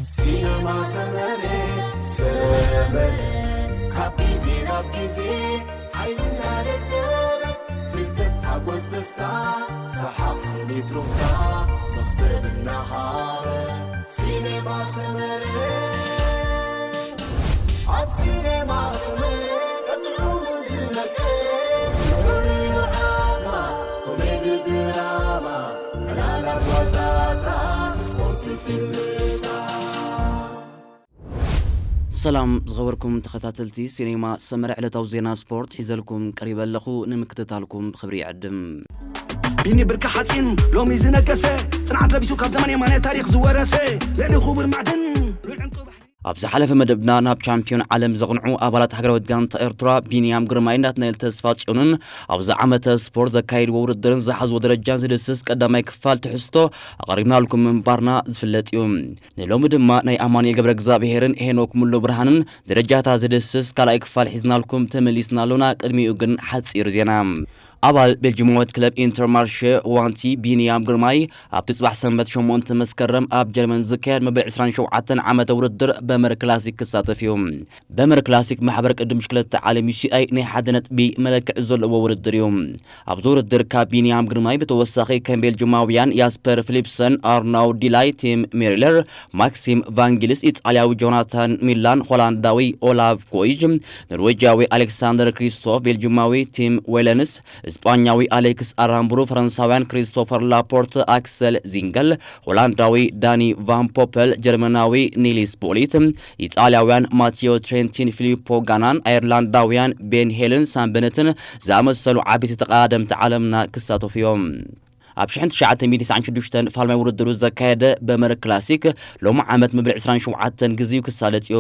ሲነማ ሰመረ፣ ሰመረ፣ ካብ ግዜ ናብ ግዜ ሓይልና ደደበ፣ ፍልጠት ሓጎስ ደስታ፣ ሰሓቕ ስኒት ሩፍታ፣ መኽሰብ እናሃበ፣ ሲነማ ሰመረ፣ ኣብ ሲነማ ሰመረ፣ ቀጥዑ ዝመቀረ፣ ፍሉይ ዓማ፣ ኮሜዲ ድራማ፣ ዕላላት ዋዛታት፣ ስፖርት ፊልምታት። ሰላም ዝኸበርኩም ተኸታተልቲ ሲኔማ ሰመረ፣ ዕለታዊ ዜና ስፖርት ሒዘልኩም ቀሪበ ኣለኹ። ንምክትታልኩም ብኽብሪ ይዕድም። ቢኒ ብርካ ሓፂን ሎሚ ዝነገሰ፣ ፅንዓት ለቢሱ ካብ ዘመን የማነ ታሪኽ ዝወረሰ፣ ልዕሊ ክቡር ማዕድን ልዑል ዕንቁ ባሕሪ። ኣብ ዝሓለፈ መደብና ናብ ቻምፒዮን ዓለም ዘቕንዑ ኣባላት ሃገራዊት ጋንታ ኤርትራ ቢንያም ግርማይን ናትናኤል ተስፋ ጽዮንን ኣብዚ ዓመተ ስፖርት ዘካየድዎ ውድድርን ዝሓዝዎ ደረጃን ዝድስስ ቀዳማይ ክፋል ትሕዝቶ ኣቕሪብናልኩም ምንባርና ዝፍለጥ እዩ። ንሎሚ ድማ ናይ ኣማኑኤል ገብረ እግዚኣብሄርን ሄኖክ ሙሉ ብርሃንን ደረጃታት ዝድስስ ካልኣይ ክፋል ሒዝናልኩም ተመሊስና ኣሎና። ቅድሚኡ ግን ሓጺር ዜና። ኣባል ቤልጂማዊት ክለብ ኢንተርማርሼ ዋንቲ ቢንያም ግርማይ ኣብቲ ጽባሕ ሰንበት ሸሞንተ መስከረም ኣብ ጀርመን ዝካየድ መበል ዕስራን ሸውዓተን ዓመተ ውድድር በመር ክላሲክ ክሳተፍ እዩ። በመር ክላሲክ ማሕበር ቅድም ሽክለታ ዓለም ዩ ሲ ኣይ ናይ ሓደ ነጥቢ መለክዒ ዘለዎ ውድድር እዩ። ኣብዚ ውድድር ካብ ቢንያም ግርማይ ብተወሳኺ ከም ቤልጂማውያን ያስፐር ፊሊፕሰን፣ ኣርናውድ ዲላይ፣ ቲም ሜሪለር፣ ማክሲም ቫንጊልስ፣ ኢጣልያዊ ጆናታን ሚላን፣ ሆላንዳዊ ኦላቭ ኮይጅ፣ ኖርዌጃዊ ኣሌክሳንደር ክሪስቶፍ፣ ቤልጂማዊ ቲም ዌለንስ፣ ስጳኛዊ ኣሌክስ ኣራምብሩ፣ ፈረንሳውያን ክሪስቶፈር ላፖርት፣ ኣክሰል ዚንገል፣ ሆላንዳዊ ዳኒ ቫን ፖፐል፣ ጀርመናዊ ኒሊስ ቦሊት፣ ኢጣልያውያን ማቲዮ ትሬንቲን፣ ፊሊፖ ጋናን፣ ኣየርላንዳውያን ቤን ሄልን ሳምበነትን ዝኣመሰሉ ዓበይቲ ተቐዳደምቲ ዓለምና ክሳተፉ እዮም። ኣብ ሽሕን ትሽዓተ ሚእትን ተስዓን ሽዱሽተን ፋልማይ ውድድሩ ዘካየደ በመር ክላሲክ ሎሚ ዓመት መበል ዕስራን ሸውዓተን ግዜኡ ክሳለጥ እዩ።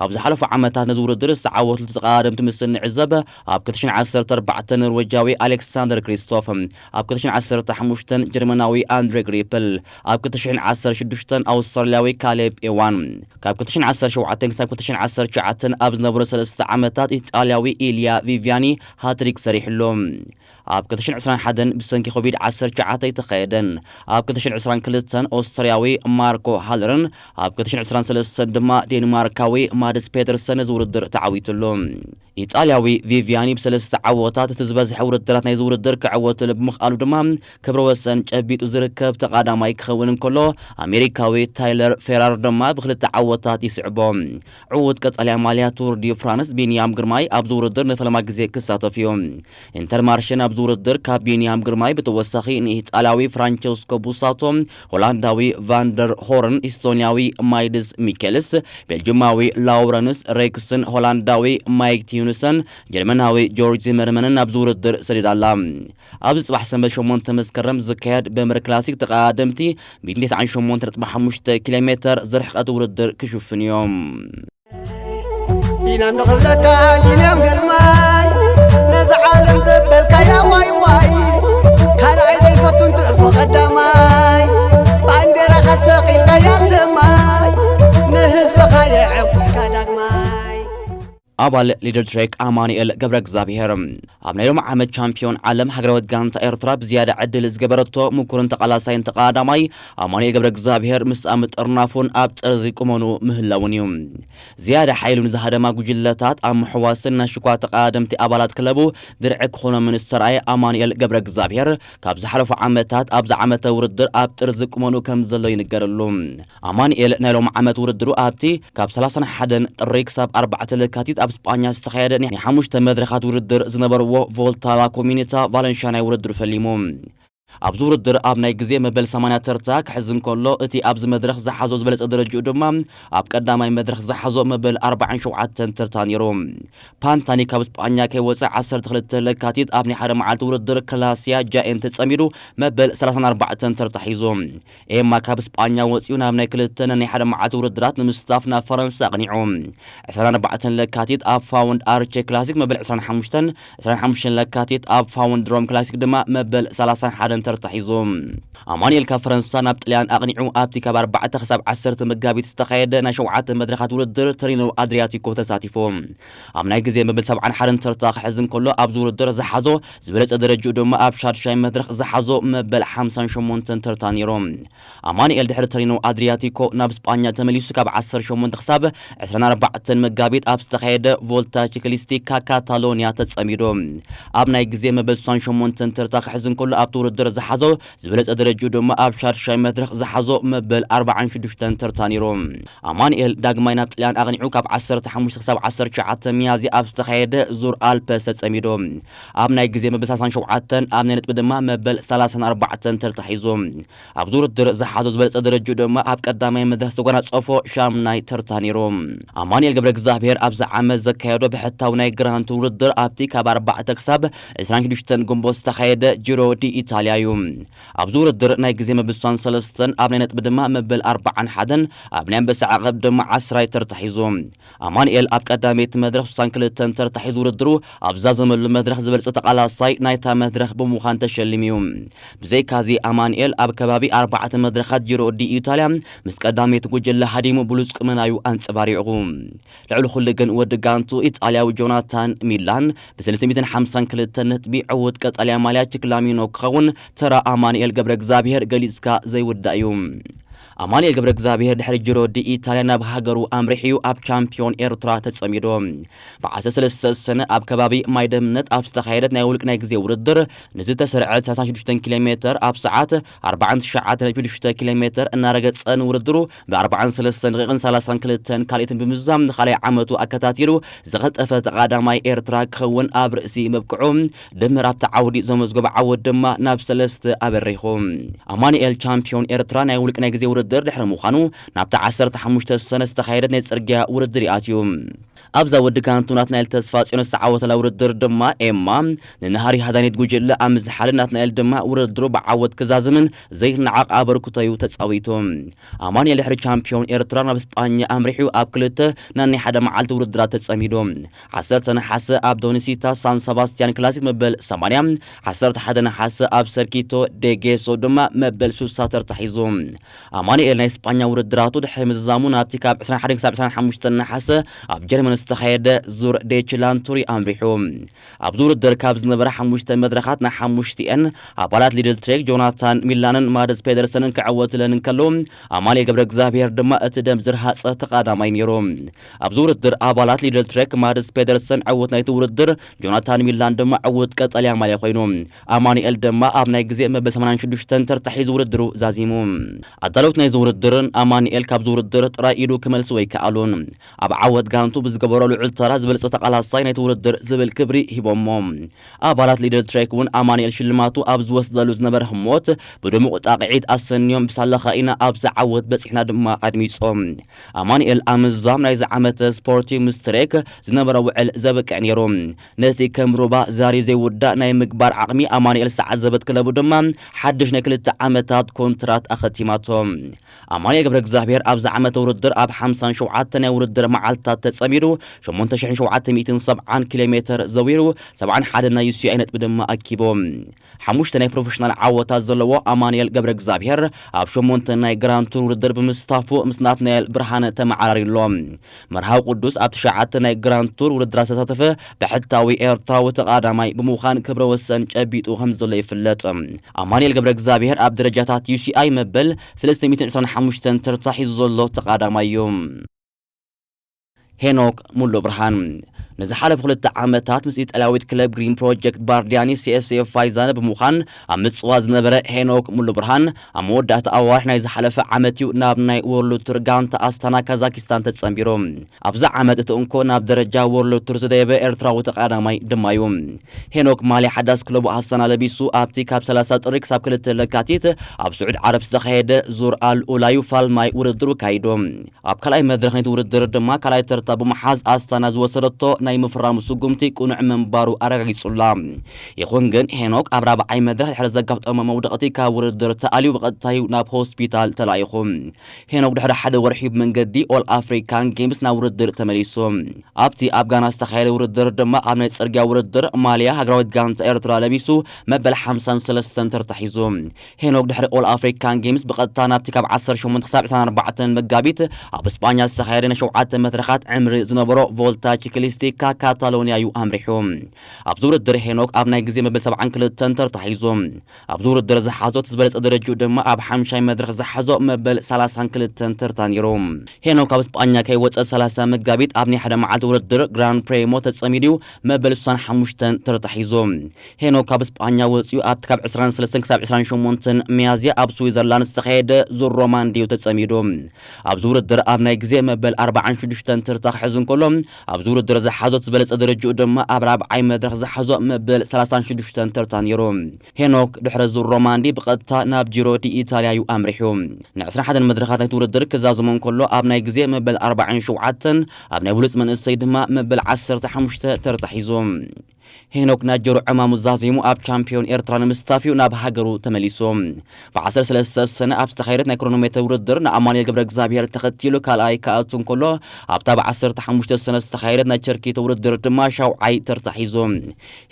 ኣብ ዝሓለፉ ዓመታት ነዚ ውድድር ዝተዓወትሉ ተቐዳደምቲ ምስ እንዕዘብ፣ ኣብ ክልተ ሽሕን ዓሰርተ ኣርባዕተን ኖርዌጃዊ ኣሌክሳንደር ክሪስቶፍ፣ ኣብ ክልተ ሽሕን ዓሰርተ ሓሙሽተን ጀርመናዊ ኣንድሬ ግሪፕል፣ ኣብ ክልተ ሽሕን ዓሰርተ ሽዱሽተን ኣውስትራልያዊ ካሌብ ኤዋን፣ ካብ ክልተ ሽሕን ዓሰርተ ሸውዓተን ክሳብ ክልተ ሽሕን ዓሰርተ ትሽዓተን ኣብ ዝነበሩ ሰለስተ ዓመታት ኢጣልያዊ ኢልያ ቪቪያኒ ሃትሪክ ሰሪሕሉ። ኣብ ክልተ ሽሕን ዕስራን ሓደን ብሰንኪ ኮቪድ ዓሰርተ ትሽዓተ ኣይተኻየደን። ኣብ ክልተ ሽሕን ዕስራን ክልተን ኦስትርያዊ ማርኮ ሃለርን፣ ኣብ ክልተ ሽሕን ዕስራን ሰለስተን ድማ ዴንማርካዊ ማድስ ፔተርሰን ነዚ ውድድር ተዓዊትሉ። ኢጣልያዊ ቪቪያኒ ብሰለስተ ዓወታት እቲ ዝበዝሐ ውድድራት ናይዚ ውድድር ክዕወትሉ ብምኽኣሉ ድማ ክብረ ወሰን ጨቢጡ ዝርከብ ተቓዳማይ ክኸውን እንከሎ፣ ኣሜሪካዊ ታይለር ፌራር ድማ ብክልተ ዓወታት ይስዕቦ። ዕዉት ቀጠልያ ማልያ ቱር ዲ ፍራንስ ቢንያም ግርማይ ኣብዚ ውድድር ንፈለማ ግዜ ክሳተፍ እዩ። ኢንተርማርሸን ኣብዚ ውድድር ካብ ቢንያም ግርማይ ብተወሳኺ ንኢጣልያዊ ፍራንቸስኮ ቡሳቶ፣ ሆላንዳዊ ቫንደር ሆርን፣ ኢስቶንያዊ ማይድስ ሚኬልስ፣ ቤልጅማዊ ላውረንስ ሬክስን ሆላንዳዊ ማይክ ቲዩንሰን ጀርመናዊ ጆርጅ ዚመርመንን ኣብዚ ውድድር ሰዲዳ ኣላ። ኣብዚ ጽባሕ ሰንበት ሸሞንተ መስከረም ዝካየድ በመር ክላሲክ ተቐዳደምቲ ሚእትን ተስዓን ሸሞንተ ነጥቢ ሓሙሽተ ኪሎ ሜተር ዝርሕቐት ውድድር ክሽፍኑ እዮም። ቢናም ንኽብለካ ቢንያም ግርማይ፣ ነዛ ዓለም ዘበልካያ ዋይ ዋይ፣ ካልኣይ ዘይፈቱን ትዕርፎ ቀዳማይ፣ ባንዴራኻ ሰቒልካያ ሰማይ፣ ንህዝብኻ የዕጉስካ ዳግማይ። ኣባል ሊደር ትሬክ ኣማኑኤል ገብረ እግዚኣብሄር ኣብ ናይ ሎም ዓመት ቻምፒዮን ዓለም ሃገራዊት ጋንታ ኤርትራ ብዝያዳ ዕድል ዝገበረቶ ምኩርን ተቓላሳይን ተቓዳማይ ኣማኑኤል ገብረ እግዚኣብሄር ምስኣ ምጥርናፉን ኣብ ጥርዚ ቁመኑ ምህላውን እዩ። ዝያዳ ሓይሉ ንዝሃደማ ጉጅለታት ኣብ ምሕዋስን ናሽኳ ተቓደምቲ ኣባላት ክለቡ ድርዒ ክኾኖምን ዝተርኣየ ኣማኑኤል ገብረ እግዚኣብሄር ካብ ዝሓለፉ ዓመታት ኣብዚ ዓመተ ውድድር ኣብ ጥርዚ ቁመኑ ከም ዘሎ ይንገረሉ። ኣማኑኤል ናይ ሎም ዓመት ውድድሩ ኣብቲ ካብ ሰላሳን ሓደን ጥሪ ክሳብ ኣርባዕተ ለካቲት ኣብ ስጳኛ ዝተኻየደ ናይ ሓሙሽተ መድረኻት ውድድር ዝነበርዎ ቮልታ ላ ኮሚኒታ ቫለንሻ ናይ ውድድሩ ፈሊሙ። ኣብዚ ውድድር ኣብ ናይ ግዜ መበል ሰማንያ ተርታ ክሕዝ እንከሎ፣ እቲ ኣብዚ መድረኽ ዝሓዞ ዝበለጸ ደረጅኡ ድማ ኣብ ቀዳማይ መድረኽ ዝሓዞ መበል ኣርባዓን ሸውዓተን ተርታ ነይሩ። ፓንታኒ ካብ ስጳኛ ከይወጸ ዓሰርተ ክልተ ለካቲት ኣብ ናይ ሓደ መዓልቲ ውድድር ክላስያ ጃኤንት ተጸሚዱ መበል ሰላሳን ኣርባዕተን ተርታ ሒዙ። ኤማ ካብ ስጳኛ ወጺኡ ናብ ናይ ክልተ ናይ ሓደ መዓልቲ ውድድራት ንምስታፍ ናብ ፈረንሳ ኣቕኒዑ። ዕስራን ኣርባዕተን ለካቲት ኣብ ፋውንድ ኣርቼ ክላሲክ መበል ዕስራን ሓሙሽተን፣ ዕስራን ሓሙሽተን ለካቲት ኣብ ፋውንድ ሮም ክላሲክ ድማ መበል ሰላሳን ሓደን ተርታ ሒዙ። ኣማኑኤል ካብ ፈረንሳ ናብ ጥልያን ኣቕኒዑ ኣብቲ ካብ ኣርባዕተ ክሳብ ዓሰርተ መጋቢት ዝተኻየደ ናይ ሸውዓተ መድረኻት ውድድር ተሪኖ ኣድሪያቲኮ ተሳቲፉ። ኣብ ናይ ግዜ መበል ሰብዓን ሓደን ተርታ ክሕዝ እንከሎ፣ ኣብዚ ውድድር ዝሓዞ ዝበለጸ ደረጅኡ ድማ ኣብ ሻድሻይ መድረኽ ዝሓዞ መበል ሓምሳን ሸሞንተን ተርታ ነይሩ። ኣማኑኤል ድሕሪ ተሪኖ ኣድሪያቲኮ ናብ ስጳኛ ተመሊሱ፣ ካብ ዓሰርተ ሸሞንተ ክሳብ ዕስራን ኣርባዕተን መጋቢት ኣብ ዝተኻየደ ቮልታ ቺክሊስቲካ ካታሎኒያ ተጸሚዱ። ኣብ ናይ ግዜ መበል ስሳን ሸሞንተን ተርታ ክሕዝ እንከሎ፣ ኣብቲ ውድድር ዝሓዞ ዝበለጸ ደረጅኡ ድማ ኣብ ሻድሻይ መድረኽ ዝሓዞ መበል ኣርባዓን ሽዱሽተን ተርታ ነይሩ። ኣማኑኤል ዳግማይ ናብ ጥልያን ኣቕኒዑ፣ ካብ ዓሰርተ ሓሙሽተ ክሳብ ዓሰርተ ትሽዓተ ሚያዝያ ኣብ ዝተኻየደ ዙር ኣልፐስ ተጸሚዱ። ኣብ ናይ ግዜ መበል ሰላሳን ሸውዓተን፣ ኣብ ናይ ነጥቢ ድማ መበል ሰላሳን ኣርባዕተን ተርታ ሒዙ። ኣብዚ ውድድር ዝሓዞ ዝበለጸ ደረጅኡ ድማ ኣብ ቀዳማይ መድረኽ ዝተጓናጸፎ ሻምናይ ተርታ ነይሩ። ኣማኑኤል ገብረ እግዚኣብሔር ኣብዚ ዓመት ዘካየዶ ብሕታዊ ናይ ግራንድ ቱር ውድድር ኣብቲ ካብ ኣርባዕተ ክሳብ ዕስራን ሽዱሽተን ግንቦት ዝተኻየደ ጂሮ ዲ ኢታልያ እዩ። ኣብዚ ውድድር ናይ ግዜ መበል ስሳን ሰለስተን፣ ኣብ ናይ ነጥቢ ድማ መበል ኣርባዓን ሓደን፣ ኣብ ናይ ኣንበሳ ዓቐብ ድማ ዓስራይ ተርታ ሒዙ። ኣማኑኤል ኣብ ቀዳመይቲ መድረኽ ስሳን ክልተን ተርታ ሒዙ ውድድሩ ኣብ ዝዛዘመሉ መድረኽ ዝበለጸ ተቓላሳይ ናይታ መድረኽ ብምዃን ተሸሊሙ እዩ። ብዘይካዚ ኣማኑኤል ኣብ ከባቢ ኣርባዕተ መድረኻት ጂሮ ዲ ኢታልያ ምስ ቀዳመይቲ ጉጅለ ሃዲሙ ብሉጽ ቁመናኡ ኣንጸባሪቑ። ልዕሊ ኩሉ ግን ወዲ ጋንቱ ኢጣልያዊ ጆናታን ሚላን ብሰለስተ ሚእትን ሓምሳን ክልተን ነጥቢ ዕዉት ቀጠልያ ማልያ ቺክላሚኖ ክኸውን ተራ ኣማኑኤል ገብረ እግዚኣብሔር ገሊጽካ ዘይውዳእ እዩ። ኣማኑኤል ገብረ እግዚኣብሔር ድሕሪ ጂሮ ዲ ኢታልያ ናብ ሃገሩ ኣምሪሑ ኣብ ቻምፒዮን ኤርትራ ተጸሚዱ። ብዓሰርተ ሰለስተ ሰነ ኣብ ከባቢ ማይ ደምነት ኣብ ዝተኻየደት ናይ ውልቅ ናይ ግዜ ውድድር ንዝተሰርዐ ሰላሳን ሽዱሽተን ኪሎ ሜተር ኣብ ሰዓት ኣርባዓን ትሽዓተን ነጥቢ ሽዱሽተ ኪሎ ሜተር እናረገጸ ንውድድሩ ብኣርባዓን ሰለስተን ደቂቕን ሰላሳን ክልተን ካልኢትን ብምዝዛም ንኻልኣይ ዓመቱ ኣከታቲሉ ዝቐልጠፈ ተቓዳማይ ኤርትራ ክኸውን ኣብ ርእሲ ምብቅዑ፣ ድምር ኣብቲ ዓውዲ ዘመዝገቦ ዓወት ድማ ናብ ሰለስተ ኣበሪኹ። ኣማኑኤል ቻምፒዮን ኤርትራ ናይ ውልቅ ናይ ግዜ ውድድር ድሕሪ ምዃኑ ናብታ ዓሰርተ ሓሙሽተ ሰነ ዝተኻየደት ናይ ጽርግያ ውድድር ይኣትዩ። ኣብዛ ወዲ ጋንቱ ናትናኤል ተስፋጽዮን ዝተዓወተላ ውድድር ድማ ኤማ ንናሃሪ ሃዳኒት ጉጅለ ኣብ ምዝሓልን ናትናኤል ድማ ውድድሩ ብዓወት ክዛዝምን ዘይነዓቕ ኣበርክቶዩ ተጻዊቱ። ኣማኑኤል ድሕሪ ቻምፒዮን ኤርትራ ናብ ስጳኛ ኣምሪሑ ኣብ ክልተ ናይ ሓደ መዓልቲ ውድድራት ተጸሚዱ። ዓሰርተ ነሓሰ ኣብ ዶኒሲታ ሳን ሰባስቲያን ክላሲክ መበል ሰማንያ፣ ዓሰርተ ሓደ ነሓሰ ኣብ ሰርኪቶ ዴጌሶ ድማ መበል ሱሳ ተርታ ሒዙ። ኣማኑኤል ናይ ስጳኛ ውድድራቱ ድሕሪ ምዝዛሙ ናብቲ ካብ ዕስራን ሓደን ክሳብ ዕስራን ሓሙሽተን ነሓሰ ኣብ ጀርመን ዝተኻየደ ዙር ዴች ላንቱሪ ኣምሪሑ። ኣብዚ ውድድር ካብ ዝነበረ ሓሙሽተ መድረኻት ናይ ሓሙሽቲኤን ኣባላት ሊድል ትሬክ ጆናታን ሚላንን ማደስ ፔደርሰንን ክዕወትለን እንከሎ፣ ኣማኑኤል ገብረ እግዚኣብሔር ድማ እቲ ደም ዝረሃጸ ተቓዳማይ ነይሩ። ኣብዚ ውድድር ኣባላት ሊድል ትሬክ ማደስ ፔደርሰን ዕዉት ናይቲ ውድድር፣ ጆናታን ሚላን ድማ ዕዉት ቀጠልያ ማልያ ኮይኑ፣ ኣማኑኤል ድማ ኣብ ናይ ግዜ መበል ሰማንያን ሽዱሽተን ተርታ ሒዙ ውድድሩ ዛዚሙ። ኣዳለውቲ ናይዚ ውድድርን ኣማኑኤል ካብዚ ውድድር ጥራይ ኢዱ ክመልስዎ ኣይከኣሉን። ኣብ ዓወት ጋንቱ ብዝገበሮ ልዑል ተራ ዝበለጸ ተቓላሳይ ናይቲ ውድድር ዝብል ክብሪ ሂቦሞ። ኣባላት ሊደል ትሬክ እውን ኣማኑኤል ሽልማቱ ኣብ ዝወስደሉ ዝነበረ ህሞት ብድሙቕ ጣቕዒት ኣሰንዮም ብሳላኻ ኢና ኣብዚ ዓወት በጺሕና ድማ ኣድሚጾም። ኣማኑኤል ኣብ ምዝዛም ናይዚ ዓመት ስፖርቲቭ ምስ ትሬክ ዝነበሮ ውዕል ዘብቅዕ ነይሩ። ነቲ ከም ሩባ ዛርዩ ዘይውዳእ ናይ ምግባር ዓቕሚ ኣማኑኤል ዝተዓዘበት ክለቡ ድማ ሓድሽ ናይ ክልተ ዓመታት ኮንትራት ኣኸቲማቶ። ኣማኑኤል ገብረ እግዚኣብሔር ኣብዚ ዓመተ ውድድር ኣብ ሓምሳን ሸውዓተን ናይ ውድድር መዓልትታት ተጸሚዱ ሸሞንተ ሽሕን ሸውዓተ ሚእትን ሰብዓን ኪሎ ሜተር ዘዊሩ ሰብዓን ሓደን ናይ ዩ ሲ ኣይ ነጥቢ ድማ ኣኪቡ። ሓሙሽተ ናይ ፕሮፌሽናል ዓወታት ዘለዎ ኣማኑኤል ገብረ እግዚኣብሔር ኣብ ሸሞንተ ናይ ግራንድ ቱር ውድድር ብምስታፉ ምስ ናትናኤል ብርሃነ ተመዓራሪ ኣሎ። መርሃዊ ቅዱስ ኣብ ትሽዓተ ናይ ግራንድ ቱር ውድድራት ዝተሳተፈ ብሕታዊ ኤርትራዊ ተቓዳማይ ብምዃን ክብረ ወሰን ጨቢጡ ከም ዘሎ ይፍለጥ። ኣማኑኤል ገብረ እግዚኣብሔር ኣብ ደረጃታት ዩ ሲ ኣይ መበል ሰለስተ ሚእትን ዕስራን ሓሙሽተን ተርታ ሒዙ ዘሎ ተቓዳማይ እዩ። ሄኖክ ሙሉ ብርሃን ንዝሓለፉ ክልተ ዓመታት ምስ ኢጣልያዊት ክለብ ግሪን ፕሮጀክት ባርዲያኒ ሲ ኤስ ኤፍ ፋይዛን ብምዃን ኣብ ምጽዋት ዝነበረ ሄኖክ ሙሉ ብርሃን፣ ኣብ መወዳእታ ኣዋርሕ ናይ ዝሓለፈ ዓመት እዩ ናብ ናይ ወርልድ ቱር ጋንታ ኣስታና ካዛኪስታን ተጸንቢሩ። ኣብዚ ዓመት እቲ እንኮ ናብ ደረጃ ወርልድ ቱር ዝደየበ ኤርትራዊ ተቐዳማይ ድማ እዩ። ሄኖክ ማልያ ሓዳስ ክለቡ ኣስታና ለቢሱ ኣብቲ ካብ ሰላሳ ጥሪ ክሳብ ክልተ ለካቲት ኣብ ስዑድ ዓረብ ዝተኻየደ ዙር ኣል ኡላዩ ፋልማይ ውድድሩ ካይዱ። ኣብ ካልኣይ መድረኽ ናይቲ ውድድር ድማ ካልኣይ ተርታ ብምሓዝ ኣስታና ዝወሰደቶ ናይ ምፍራሙ ስጉምቲ ቅኑዕ ምንባሩ ኣረጋጊጹላ። ይኹን ግን ሄኖክ ኣብ ራብዓይ መድረኽ ድሕሪ ዘጋጠሞ መውደቕቲ ካብ ውድድር ተኣልዩ ብቐጥታ እዩ ናብ ሆስፒታል ተላኢኹ። ሄኖክ ድሕሪ ሓደ ወርሒ ብመንገዲ ኦል ኣፍሪካን ጌምስ ናብ ውድድር ተመሊሱ። ኣብቲ ኣብ ጋና ዝተኻየደ ውድድር ድማ ኣብ ናይ ጽርግያ ውድድር ማልያ ሃገራዊት ጋንታ ኤርትራ ለቢሱ መበል ሓምሳን ሰለስተን ተርታ ሒዙ። ሄኖክ ድሕሪ ኦል ኣፍሪካን ጌምስ ብቐጥታ ናብቲ ካብ ዓሰርተ ሸሞንተ ክሳብ ዕስራን ኣርባዕተን መጋቢት ኣብ እስጳኛ ዝተኻየደ ናይ ሸውዓተ መድረኻት ዕምሪ ዝነበሮ ቮልታ ቺክሊስቲካ ካታሎኒያ እዩ ኣምሪሑ። ኣብዚ ውድድር ሄኖክ ኣብ ናይ ግዜ መበል ሰብዓን ክልተን ተርታ ሒዙ። ኣብዚ ውድድር ዝሓዞ እቲ ዝበለጸ ደረጅኡ ድማ ኣብ ሓምሻይ መድረኽ ዝሓዞ መበል ሰላሳን ክልተን ተርታ ነይሩ። ሄኖክ ኣብ እስጳኛ ከይወጸ ሰላሳ መጋቢት ኣብ ናይ ሓደ መዓልቲ ውድድር ግራን ፕሬሞ ተጸሚዱ መበል ስሳን ሓሙሽተን ተርታ ሒዙ። ሄኖክ ካብ እስጳኛ ወጺኡ ኣብቲ ካብ ዕስራን ሰለስተን ክሳብ ዕስራን ሸሞንተን ሚያዝያ ኣብ ስዊዘርላንድ ዝተኻየደ ዙር ሮማንዲ እዩ ተጸሚዱ። ኣብዚ ውድድር ኣብ ናይ ግዜ መበል ኣርባዓን ሽዱሽተን ተርታ ክሕዝ እንከሎ፣ ኣብዚ ውድድር ዝሓዞ እቲ ዝበለጸ ደረጅኡ ድማ ኣብ ራብዓይ መድረኽ ዝሓዞ መበል ሰላሳን ሽዱሽተን ተርታ ነይሩ። ሄኖክ ድሕሪ ዙር ሮማንዲ ብቐጥታ ናብ ጂሮ ዲ ኢታልያ እዩ ኣምሪሑ። ንዕስራን ሓደን መድረኻት ናይቲ ውድድር ክዛዝሞ እንከሎ፣ ኣብ ናይ ግዜ መበል ኣርባዓን ሸውዓተን፣ ኣብ ናይ ብሉጽ መንእሰይ ድማ መበል ዓሰርተ ሓሙሽተ ተርታ ሒዙ። ሄኖክ ናይ ጀርዲኖ ዕማሙ ዛዚሙ ኣብ ቻምፒዮን ኤርትራ ንምስታፍ እዩ ናብ ሃገሩ ተመሊሱ። ብ ዓሰርተ ሰለስተ ሰነ ኣብ ዝተኻየደት ናይ ክሮኖሜትር ውድድር ንኣማኑኤል ገብረ እግዚኣብሔር ተኸቲሉ ካልኣይ ክኣቱ እንከሎ፣ ኣብታ ብ ዓሰርተ ሓሙሽተ ሰነ ዝተኻየደት ናይ ቸርኪቶ ውድድር ድማ ሻውዓይ ተርታ ሒዙ።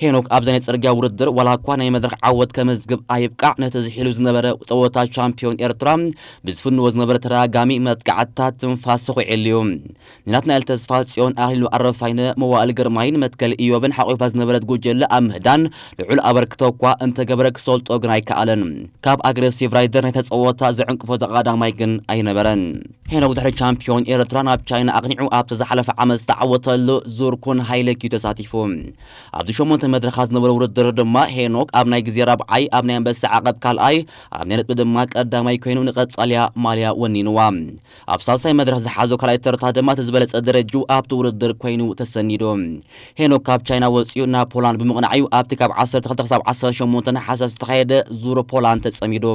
ሄኖክ ኣብዛ ናይ ጽርግያ ውድድር ዋላ እኳ ናይ መድረኽ ዓወት ከመዝግብ ኣይብቃዕ፣ ነቲ ዝሒሉ ዝነበረ ጸወታ ቻምፒዮን ኤርትራ ብዝፍንዎ ዝነበረ ተደጋጋሚ መጥቃዕትታት ትንፋስ ተኹዒሉ እዩ። ንናትናኤል ተስፋጽዮን፣ ኣኽሊሉ ኣረፋይነ፣ መዋእል ግርማይን መትከል ኢዮብን ሓቑፋ ዝነበረት ጉጀለ ኣብ ምህዳን ልዑል ኣበርክቶ እኳ እንተገበረ ክሰልጦ ግን ኣይከኣለን። ካብ ኣግረሲቭ ራይደር ናይ ተጸወታ ዘዕንቅፎ ተቐዳማይ ግን ኣይነበረን። ሄኖክ ድሕሪ ቻምፒዮን ኤርትራ ናብ ቻይና ኣቕኒዑ ኣብቲ ዝሓለፈ ዓመት ዝተዓወተሉ ዙር ኩን ሃይለኪ ተሳቲፉ። ኣብዚ ሸሞንተ መድረኻት ዝነበረ ውድድር ድማ ሄኖክ ኣብ ናይ ግዜ ራብዓይ፣ ኣብ ናይ ኣንበሳ ዓቐብ ካልኣይ፣ ኣብ ናይ ነጥቢ ድማ ቀዳማይ ኮይኑ ንቐጻልያ ማልያ ወኒንዋ። ኣብ ሳልሳይ መድረኽ ዝሓዞ ካልኣይ ተርታ ድማ እቲ ዝበለጸ ደረጅኡ ኣብቲ ውድድር ኮይኑ ተሰኒዱ። ሄኖክ ካብ ቻይና ወጺኡ ናብ ፖላንድ ብምቕናዕ እዩ ኣብቲ ካብ ዓሰርተ ክልተ ክሳብ ዓሰርተ ሸሞንተ ነሓሰ ዝተኻየደ ዙር ፖላንድ ተጸሚዱ።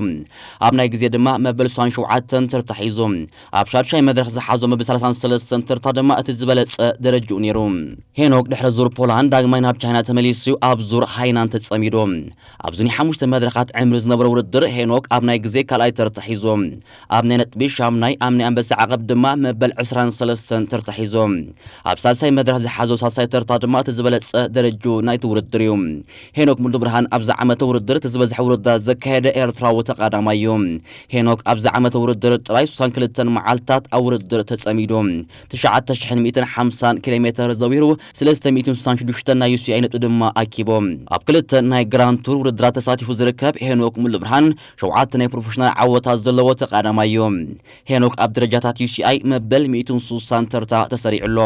ኣብ ናይ ግዜ ድማ መበል ስሳን ሸውዓተን ተርታ ሒዙ። ኣብ ሻድሻይ መድረኽ ዝሓዞ መበል ሰላሳን ሰለስተን ተርታ ድማ እቲ ዝበለጸ ደረጅኡ ነይሩ። ሄኖክ ድሕሪ ዙር ፖላንድ ዳግማይ ናብ ቻይና ተመሊሱ ኣብ ዙር ሃይናን ተጸሚዱ። ኣብዚ ናይ ሓሙሽተ መድረኻት ዕምሪ ዝነበረ ውድድር ሄኖክ ኣብ ናይ ግዜ ካልኣይ ተርታ ሒዙ። ኣብ ናይ ነጥቢ ሻምናይ፣ ኣብ ናይ ኣንበሳ ዓቐብ ድማ መበል ዕስራን ሰለስተን ተርታ ሒዙ። ኣብ ሳልሳይ መድረኽ ዝሓዞ ሳልሳይ ተርታ ድማ እቲ ዝበለጸ ደረጅኡ ናይቲ ውድድር እዩ። ሄኖክ ሙሉብርሃን ኣብዚ ዓመተ ውድድር እቲ ዝበዝሐ ውድድራት ዘካየደ ኤርትራዊ ተቐዳማይ እዩ። ሄኖክ ኣብዚ ዓመተ ውድድር ጥራይ ስሳን ክልተን መዓልታት ኣብ ውድድር ተጸሚዱ። ትሽዓተ ሽሕን ሚእትን ሓምሳን ኪሎ ሜተር ዘዊሩ፣ ሰለስተ ሚእትን ስሳን ሽዱሽተ ናይ ዩ ሲ ኣይ ነጥቢ ድማ ኣኪቡ። ኣብ ክልተ ናይ ግራንድ ቱር ውድድራት ተሳቲፉ ዝርከብ ሄኖክ ሙሉብርሃን፣ ሸውዓተ ናይ ፕሮፌሽናል ዓወታት ዘለዎ ተቐዳማይ እዩ። ሄኖክ ኣብ ደረጃታት ዩ ሲ ኣይ መበል ሚእትን ስሳን ተርታ ተሰሪዑ ኣሎ።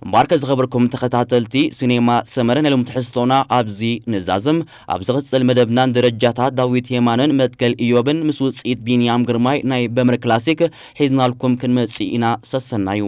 እምበኣርከ ዝኸበርኩም ተኸታተልቲ ሲኔማ ሰመረ፣ ናይ ሎሚ ትሕዝቶና ኣብዚ ንዛዝም። ኣብ ዝቕጽል መደብና ንደረጃታት ዳዊት የማነን መትከል ኢዮብን ምስ ውጽኢት ቢንያም ግርማይ ናይ በምር ክላሲክ ሒዝናልኩም ክንመጽእ ኢና። ሰሰናዩ።